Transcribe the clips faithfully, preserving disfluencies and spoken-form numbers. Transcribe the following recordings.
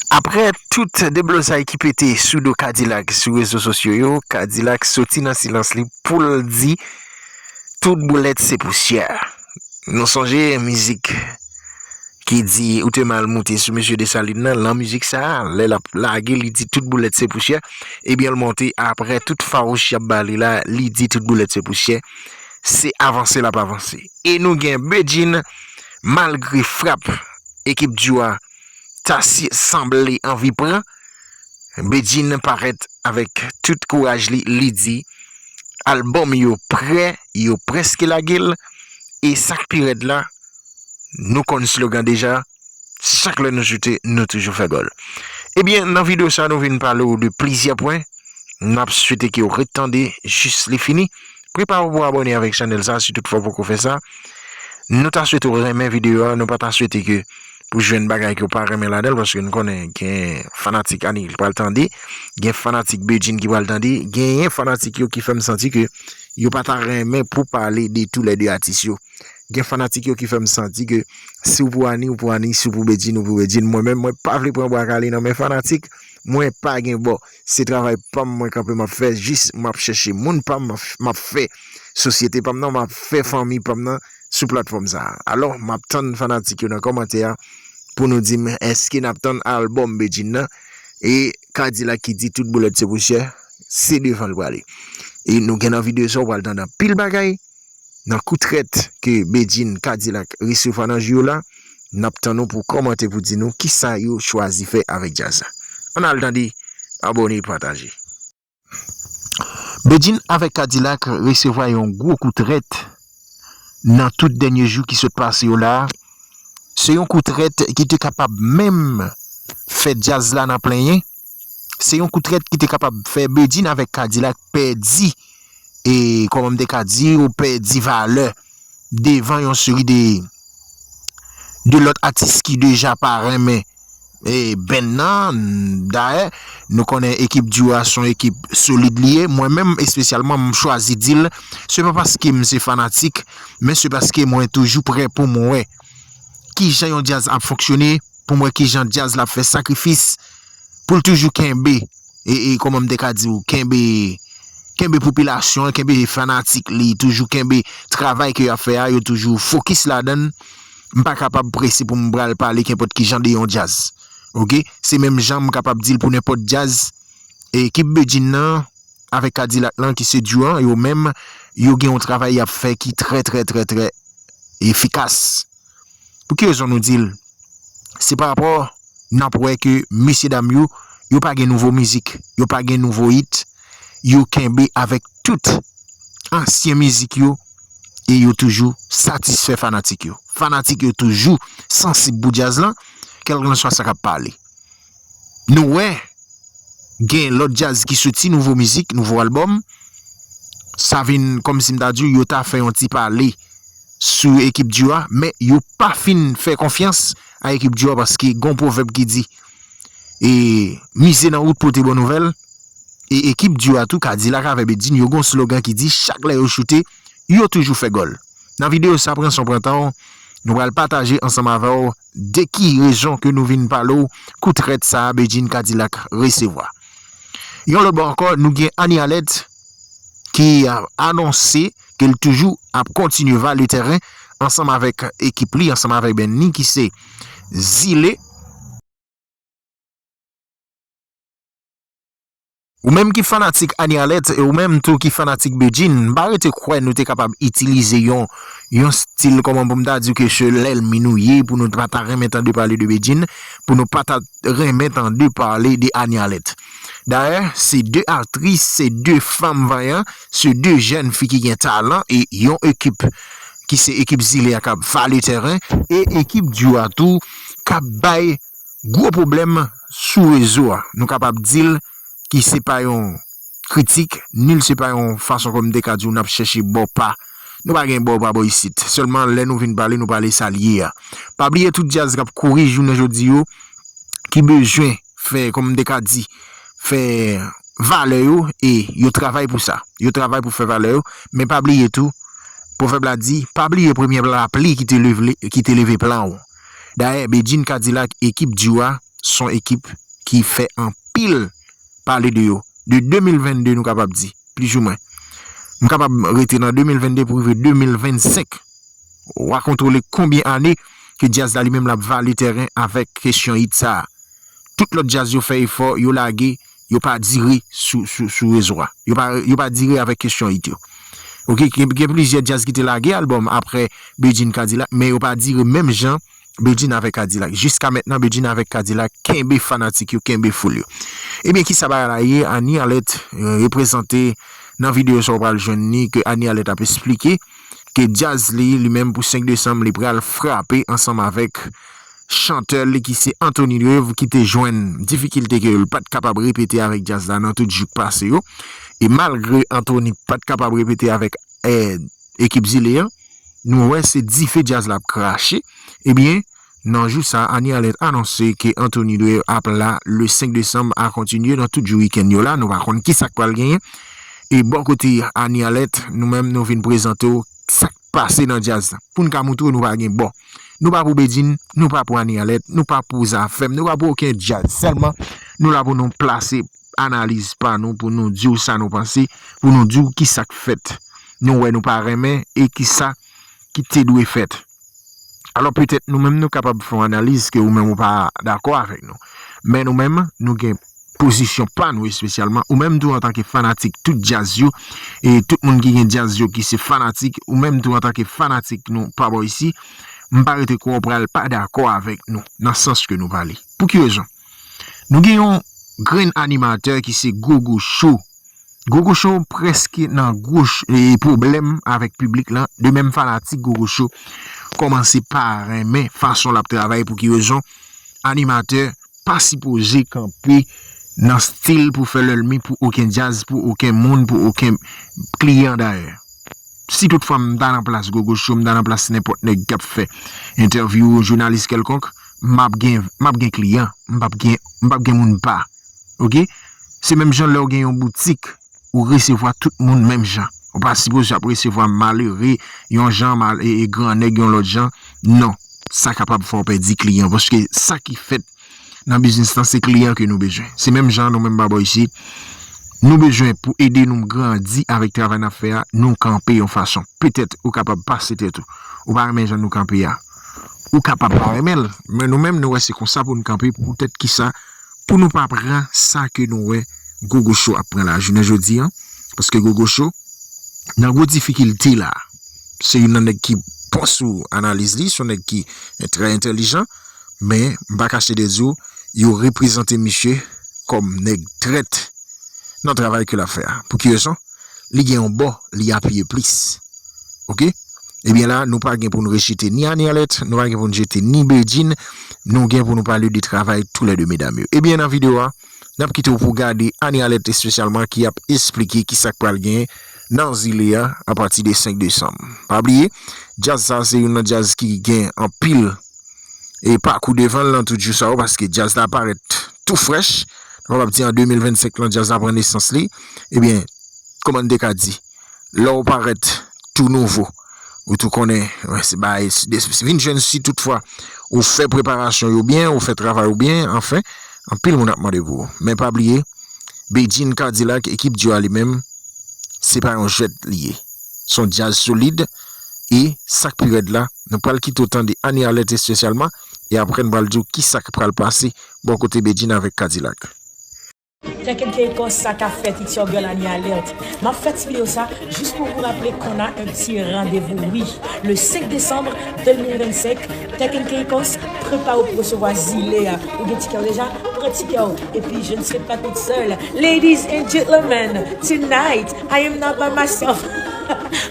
Aprè tout deblozay ki pete sou do Kadilak sou rezo sosyo yo, Kadilak soti nan silans li pou l di tout boulèt se pousyè. Nou sonje mizik ki di ou te mal moute sou mesye Desalin nan, lan mizik sa a, lè l ap lage, li di tout boulèt se pousyè, ebyen l monte aprè tout fawouch y ap ba li la, li di tout boulèt se pousyè, se avanse l ap avanse. E nou gen Bedjine, malgre frap ekip Dyo a ta si sanble anvi pran, Bedjine parèt avèk tout kouraj li, li di albòm yo prè, yo prèske lage l, e sa k pi rèd la, nou konn slogan deja, chak lè nou choute, nou toujou fè gòl. Ebyen, nan videyo sa, nou vin pale w de plizyè pwen, n ap swete ke w ret tande jis li fini. Prepare w pou abòne avèk chanèl sa, si toutfwa w poko fè sa. Nou ta swete w renmen videyo a, nou pa ta swete ke pou jwenn bagay ke w pa renmen ladan l, paske nou konnen gen fanatik Anil ki pral tande, gen fanatik Bedjine ki pral tande, genyen fanatik yo ki fè m santi ke yo pa ta renmen pou pale de toulède atis yo. Gen fanatik yo ki fè m santi ke si w pou Annie, ou pou Annie, si w pou Bedjine, ou pou Bedjine. Mwen menm, mwen pa vle pran bwa kale nan men fanatik. Mwen pa gen bò. Se travay pa m mwen kanpe m ap fè, jis m ap chèche moun pa m, m ap, m ap fè sosyete pa m nan, m ap fè fanmi pa m nan sou platfòm sa a. Alò, m ap tann fanatik yo nan kòmantè a pou nou di m èske n ap tann albòm Bedjine nan e Kadilak ki di tout boulèt se pousyè, se devan l prale. E nou gen nan videyo sa, w pral tande anpil bagay. Nan kou trèt ke Bedjine Kadilak resevwa nan jou yo la, n ap tann ou pou w kòmante pou di nou kisa yo chwazi fè avèk djaz la. Ann al tande, abòne, pataje. Bedjine avèk Kadilak resevwa yon gwo kou trèt nan tout dènye jou ki sot pase yo la. Se yon kou trèt ki te kapab menm fè djaz la nan plenyen. Se yon kou trèt ki te kapab fè Bedjine avèk Kadilak pèdi e kòman m te ka di, ou pèdi valè devan yon seri de, de lòt atis ki deja pa renmen e band nan. Dayè, nou konnen ekip Dyo a se yon ekip solid li ye. Mwen menm, espesyalman, m chwazi di l, se pa paske m se fanatik, men se paske mwen toujou prè pou m wè kijan yon djaz ap fonksyone, pou m wè kijan djaz la ap fè sakrifis, pou l toujou kenbe, e, e kòman m te ka di w, kenbe, kenbe popilasyon an, kenbe fanatik li, toujou kenbe travay ke y ap fè a, yo toujou fokis ladan l. M pa kapab prese pou m pral pale kenpòt kijan de yon djaz. Oke? Se menm jan m kapab di l pou nenpòt djaz. E ekip Bedjine nan, avèk Kadilak lan, ki se Dyo an, yo menm, yo gen yon travay y ap fè ki trè, trè, trè, trè efikas. Pou ki rezon nou di l? Se pa rapò n ap wè ke mesyedam yo, yo pa gen nouvo mizik, yo pa gen nouvo hit, yo kenbe avèk tout ansyen mizik yo e yo toujou satisfè fanatik yo. Fanatik yo toujou sansib pou djaz lan, kèlkanswa sa k ap pale. Nou wè, gen lòt djaz ki soti, nouvo mizik, nouvo albòm. Sa vin kòmsi m ta di w, yo ta fè yon ti pale sou ekip Dyo a, men yo pa fin fè konfyans a ekip Dyo a paske gon pwovèb ki di, e, mize nan wout pote bon nouvèl. E ekip Dyo a tou, Kadilak avè Bedjine, yo gon slogan ki di, chak lè yo choute, yo toujou fè gòl. Nan videyo sa, pran son pran tan w, nou pral pataje ansanm avè w de ki rezon ke nou vin pale w kou trèt sa a Bedjine Kadilak resevwa. Yon lòt bò ankò, nou gen Annie Alerte ki, a, anonse ke l toujou ap kontinye vale tèren ansanm avèk ekip li, ansanm avèk band li ki se Zile. Ou menm ki fanatik Annie Alerte e ou menm tou ki fanatik Bedjine, m pa rete kwè nou te kapab itilize yon, yon stil, kòman pou m ta di w, ke se lènmi nou ye, pou nou pa ta renmen tande pale de Bedjine, pou nou pa ta renmen tande pale de Annie Alerte. Dayè, se de aktris, se de fanm vanyan, se de jèn fi ki gen talan e yon ekip ki se ekip Zile a k ap vale tèren e ekip Dyo a tou k ap bay gwo pwoblèm sou rezo a. Nou kapab di l ki se pa yon kritik, ni l se pa yon fason kòm m te ka di w n ap chèche bò pa. Nou pa gen bò pa bò isit. Sèlman lè nou vin pale, nou pale sa l ye a. Pa bliye tout djaz k ap kouri jounen jodi yo, ki bezwen fè, kòm m te ka di, fè valè yo e yo travay pou sa. Yo travay pou fè valè yo, men pa bliye tou, pwovèb la di, pa bliye premye lapli ki te leve, ki te leve plan w. Dayè, Bedjine Kadilak, ekip Dyo a, se yon ekip ki fè anpil pale de yo. De de mil venn de, nou kapab di, plizoumwen. M kapab rete nan de mil venn de pou rive de mil vennsenk. W a kontwole konbyen ane ke djaz la li menm l ap vale tèren avèk kesyon hit sa a. Tout lòt djaz yo fè efò, yo lage, yo pa dire sou, sou, sou rezo a. Yo pa, yo pa dire avèk kesyon hit yo. Oke, gen, gen plizyè djaz ki te lage albòm apre Bedjine Kadilak, men yo pa dire menm jan Bedjine avèk Kadilak. Jiska mentnan, Bedjine avèk Kadilak kenbe fanatik yo, kenbe foul yo. Ebyen, kisa bagay la ye? Annie Alerte, eh, reprezante nan videyo sa w pral jwenn ni ke Annie Alerte ap esplike ke djaz li, li menm pou senk desanm, li pral frape ansanm avèk chantè li ki se Anthony Dreuve ki te jwenn difikilte ke l pa t kapab repete avèk djaz la nan tout jou k pase yo. E malgre Anthony pa t kapab repete avèk, eh, ekip Zile an, nou wè se dife djaz la ap krache. Ebyen, nan jou sa, Annie Alerte anonse ke Anthony Dreuve ap la le senk desanm a kontinye nan tout jou wikenn yo la. Nou pa konn kisa k pral genyen. E bò kote Annie Alerte, nou menm nou vin prezante w sa k pase nan djaz la. Pou n ka moutre w nou pa gen bò. Nou pa pou Bedjine, nou pa pou Annie Alerte, nou pa pou Zafèm, nou pa pou okenn djaz. Sèlman, nou la pou nou plase analiz pa nou, pou nou di w sa nou panse, pou nou di w kisa k fèt. Nou wè nou pa renmen e kisa ki te dwe fèt. Alò, petèt nou menm nou kapab fè yon analiz ke ou menm ou pa dakò avèk nou. Men nou menm, nou gen pozisyon pa nou espesyalman. Ou menm tou antanke fanatik tout djaz yo, e tout moun ki gen djaz yo ki se fanatik, ou menm tou antanke fanatik nou pa bò isi, m pa rete kwè w pral pa dakò avèk nou, nan sans ke nou pale. Pou ki rezon? Nou gen yon grenn animatè ki se Gogo Show. Gogo Show prèske nan gwo ch-, e, pwoblèm avèk piblik lan. De menm fanatik Gogo Show kòmanse pa renmen fason l ap travay. Pou ki rezon? Animatè pa sipoze kanpe nan stil pou fè lènmi pou okenn djaz, pou okenn moun, pou okenn kliyan dayè. Si toutfwa m ta nan plas Gogo Show, m ta nan plas nenpòt nèg k ap fè entèvyou, jounalis kèlkonk, m ap gen, m ap gen kliyan, m p ap gen, m p ap gen moun pa. Oke? Se menm jan lè w gen yon boutik, ou resevwa tout moun menm jan. Ou pa sipoze ap resevwa malere yon jan, mal, e, e gran nèg yon lòt jan. Non. Sa kapab fè w pèdi kliyan. Paske sa ki fèt nan biznis lan, se kliyan ke nou bezwen. Se menm jan nou menm pa bò isi. Nou bezwen pou ede nou grandi avèk travay n ap fè a, nou kanpe yon fason. Petèt ou kapab pase tèt ou. Ou pa renmen jan nou kanpe a. Ou kapab pa renmen l, men nou menm nou wè se konsa pou n kanpe. Poutèt kisa? Pou nou pa pran sa ke nou wè Gogo Show ap pran la jounen jodi an. Paske Gogo Show nan gwo difikilte la. Se youn nan nèg ki bon sou analiz li, se yon nèg ki trè entèlijan, men m pa kache de di w, yo reprezante misye kòm nèg trèt nan travay ke l ap fè a. Pou ki rezon? Li gen yon bò, li apiye plis. Oke? Ebyen la, nou pa gen pou nou rejete ni Annie Alerte, nou pa gen pou nou jete ni Bedjine, nou gen pou nou pale de travay toulède medam yo. Ebyen, nan videyo a, n ap kite w pou gade Annie Alerte espesyalman ki ap esplike kisa k pral genyen nan Zile a apati de senk desanm. Pa bliye, djaz sa se youn nan djaz ki gen anpil e pakou devan l nan tout jou sa yo, paske djaz la parèt tou frèch. Nou kapab di an de mil vennsenk lan, djaz la pran nesans li. Ebyen, kòman n te ka di? Lè w parèt tou nouvo, ou tou konnen, wè, se bagay, se de-, se vin jwenn si toutfwa ou fè preparasyon yo byen, ou fè travay ou byen, anfen, anpil moun ap mande pou ou. Men pa bliye, Bedjine Kadilak, ekip Dio a li menm, se pa yon jwèt li ye. Se yon djaz solid, e sa k pi rèd la, nou pral kite w tande Annie Alerte espesyalman, e apre n pral di w kisa k pral pase bò kote Bedjine avèk Kadilak. Tech and K Ecos, sa k ap fèt, it's your girl Annie Alerte. M ap fè ti videyo sa jis pou vou raple qu'on a un petit rendez-vous, wi. Le senk desanm de mil vennsenk, Tech and K Ecos, prepare w pou resevwa Zile a. Ou gen tikè w deja? Pran tikè w. Epi, je ne serai pas toute seule. Ladies and gentlemen, tonight, I am not by myself.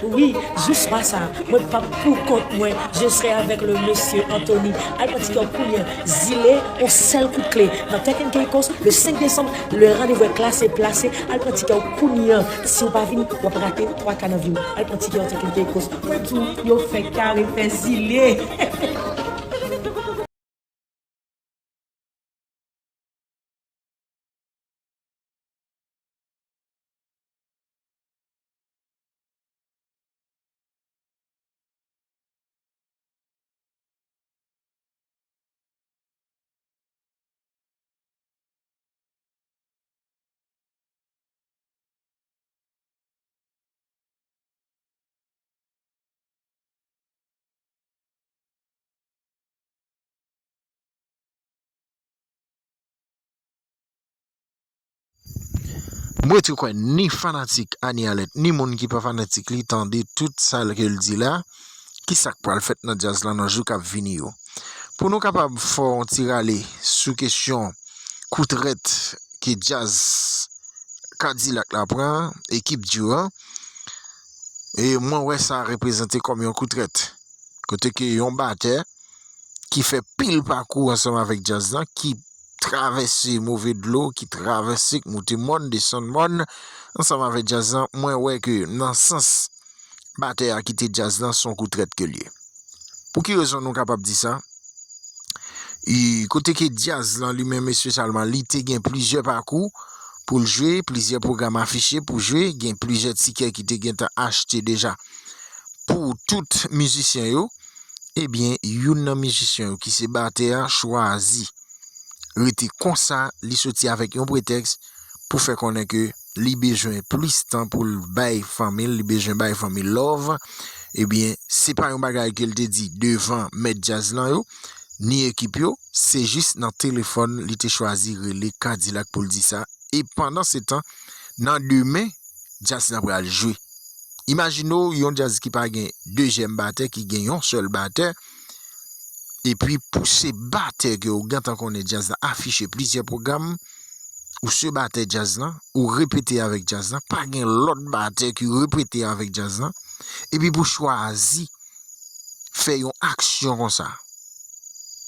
Wi, jou swa sa, mwen p ap pou kont mwen, je serai avec le monsieur Anthony. Al pran tikè w kounye a. Zile, yon sèl kout kle. Nan Tech and K Ecos, le senk desanm, le randevou est classé, placé. Al pran tikè w kounye a. Si w pa vini, w ap rate twa ka nan vi w. Al pran tikè w Tech and K Ecos. Mwen di w, yo fè kare fè Zile. M rete kwè ni fanatik Annie Alerte, ni moun ki pa fanatik li tande tout sa ke l di la, ki sa k pral fèt nan djaz la nan jou k ap vini yo. Pou nou kapab fè yon ti rale sou kesyon kou trèt ke djaz Kadilak la pran, ekip Dyo a, e mwen wè sa reprezante kòm yon kou trèt. Kote ke yon batè ki fè pil pakou ansanm avèk djaz la, ki travèse move dlo, ki travèse, k moute mòn, desann mòn, ansanm avèk djaz la, mwen wè ke nan sans batè a kite djaz la, se yon kou trèt ke l ye. Pou ki rezon nou kapab di sa? E kote ke djaz lan li menm espesyalman, li te gen plizyè pakou pou l jwe, plizyè pwogram afiche pou jwe, gen plizyè tikè ki te gentan achte deja pou tout mizisyen yo, ebyen, youn nan mizisyen yo ki se batè a chwazi rete konsa, li soti avèk yon pretèks pou fè konnen ke li bezwen plis tan pou l bay fanmi l, li bezwen bay fanmi l love. Ebyen, se pa yon bagay ke l te di devan mèt djaz lan yo, ni ekip yo, se jis nan telefòn li te chwazi rele Kadilak pou l di sa. E pandan se tan, nan demen, djaz la pral jwe. Imajine w yon djaz ki pa gen dezyèm batè, ki gen yon sèl batè, epi pou se batè ke w gentan konnen djaz la afiche plizyè pwogram, ou se batè djaz lan, ou repete avèk djaz lan, pa gen lòt batè ki repete avèk djaz lan, epi pou chwazi fè yon aksyon konsa.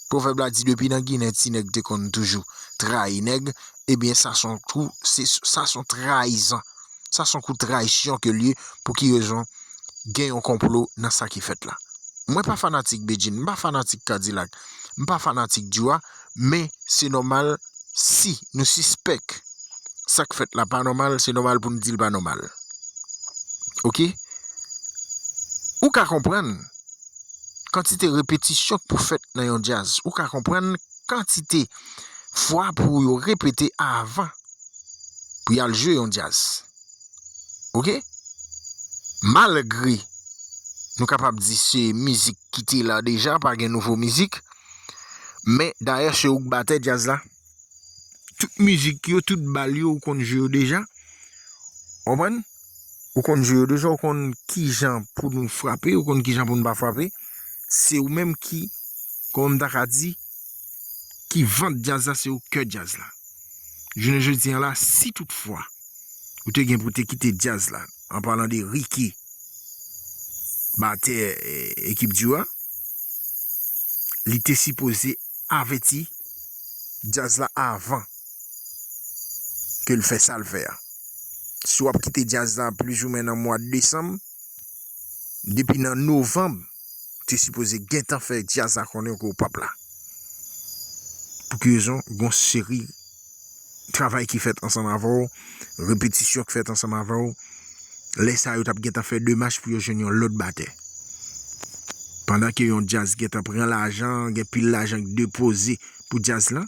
Pwovèb la di depi nan Ginen ti nèg te konn toujou trayi nèg, ebyen sa se yon kou, se, sa se yon trayizan. Sa se yon kou trayisyon ke l ye, pou ki rezon gen yon konplo nan sa ki fèt la. Mwen pa fanatik Bedjine, m pa fanatik Kadilak, m pa fanatik Dyo a, men se nòmal si nou sispèk sa k fèt la pa nòmal, se nòmal pou n di l pa nòmal. Oke? Ou ka konprann kantite repetisyon k pou fèt nan yon djaz. Ou ka konprann kantite fwa pou yo repete avan pou y al jwe yon djaz. Oke? Malgre nou kapab di se mizik ki te la deja, pa gen nouvo mizik, men dayè se ou k batè djaz la. Tout mizik yo, tout bal yo, ou konn jwe yo deja. Konprann? Ou konn jwe yo deja, ou konn kijan pou nou frape, ou konn kijan pou nou pa frape. Se ou menm ki, kòman m ta ka di, ki vant djaz la, se ou k kè djaz la. Jounen jodi a la, si toutfwa ou te gen pou te kite djaz la, an palan de Ricky, batè, eh, ekip Dyo a, li te sipoze avèti djaz la avan ke l fè sa l fè a. Si w ap kite djaz la plizoumwen nan mwa desanm, depi nan novanm, ou te sipoze gentan fè djaz la konnen ke w p ap la. Pou ki rezon? Gon seri travay ki fèt ansanm avè w, repetisyon k fèt ansanm avè w. Lè sa yo t ap gentan fè demach pou yo jwenn yon lòt batè. Pandan ke yon djaz gentan pran lajan, gen pil lajan k depoze pou djaz lan.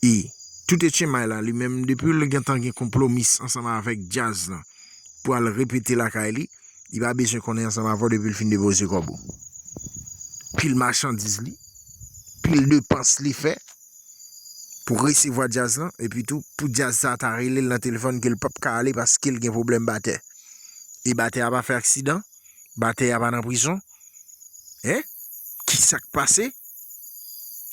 E Tout Etchenmay la, li menm, depi l gentan gen konpwomis ansanm avèk djaz lan pou al repete lakay li, li pa bezwen konnen ansanm avè w depi l fin depoze kòb ou. Pil machandiz li, pil depans li fè pou resevwa djaz lan, epi tou, pou djaz sa ta rele l nan telefòn ke l p ap ka ale paske l gen pwoblèm batè. E batè a pa fè aksidan, batè a pa nan prizon. Hein? Kisa k pase?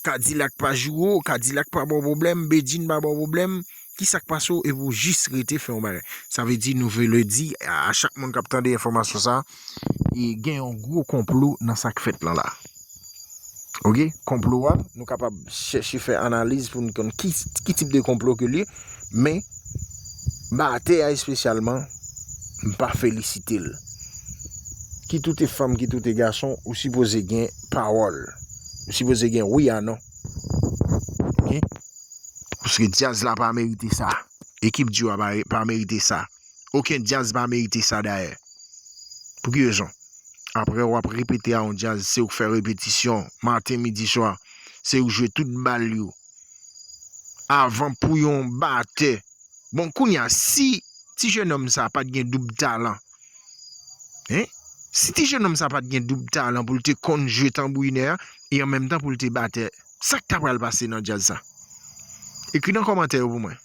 Kadilak pa joure w, Kadilak pa ba w pwoblèm, Bedjine pa ba w pwoblèm. Kisa k pase w epi w jis rete fè yon bagay? Sa vle di, nou vle di, a, a chak moun k ap tande enfòmasyon sa, e gen yon gwo konplo nan sa k fèt lan la. Oke? Konplo a, nou kapab chèche fè analiz pou n konn ki, ki tip de konplo ke l ye, men batè a espesyalman, m pa felisite l. Kit ou te fanm, kit ou te gason, ou sipoze gen pawòl. Ou sipoze gen wi a non. Oke? Paske djaz la pa merite sa. Ekip Dyo a pa, pa merite sa. Okenn djaz pa merite sa dayè. Pou ki rezon? Apre w ap repete a yon djaz, se ou k fè repetisyon, maten, midi, swa. Se ou k jwe tout bal yo. Avan pou yon batè. Bon, kounye a, si ti jennonm sa pa t gen doub talan, hein? Si ti jennonm sa pa t gen doub talan pou l te konn jwe tanbourinè a, e an menm tan pou l te batè, sa k ta pral pase nan djaz sa? Ekri nan kòmantè yo pou mwen.